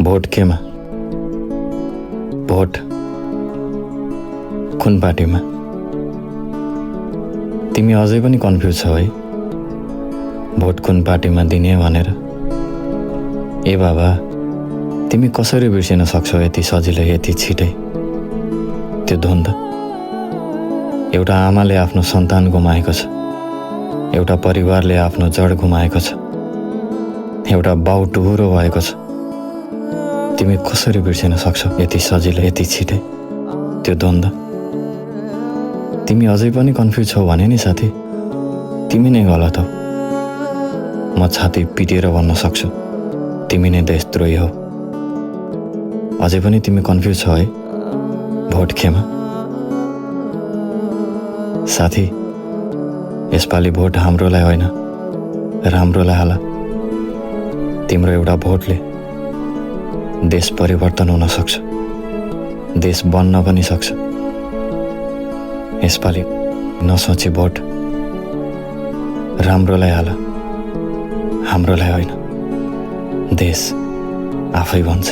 Vote केमा? Vote कुन पार्टीमा? तिमी अझै पनि कन्फ्युज छौ है भोट कुन पार्टीमा दिने भनेर। ए बाबा, तिमी कसरी बिर्सिन सक्छौ यति सजिलै यति छिटै त्यो द्वन्द? एउटा आमाले आफ्नो सन्तान गुमाएको छ, एउटा परिवारले आफ्नो जड गुमाएको छ, एउटा बाउ टुहुरो भएको छ। तिमी कसरी बिर्सिन सक्छौ यति सजिलै यति छिटै त्यो द्वन्द? तिमी अझै पनि कन्फ्युज छौ भने नि साथी, तिमी नै गलत हौ। म छाती पिटेर भन्न सक्छु तिमी नै देशद्रोही हौ। अझै पनि तिमी कन्फ्युज छौ है भोट केमा? साथी, यसपालि भोट हाम्रोलाई होइन राम्रोलाई हाल। तिम्रो एउटा भोटले देश परिवर्तन हुन सक्छ, देश बन्न पनि सक्छ। यसपालि नसोची भोट राम्रोलाई हाल, हाम्रोलाई होइन। देश आफै भन्छ।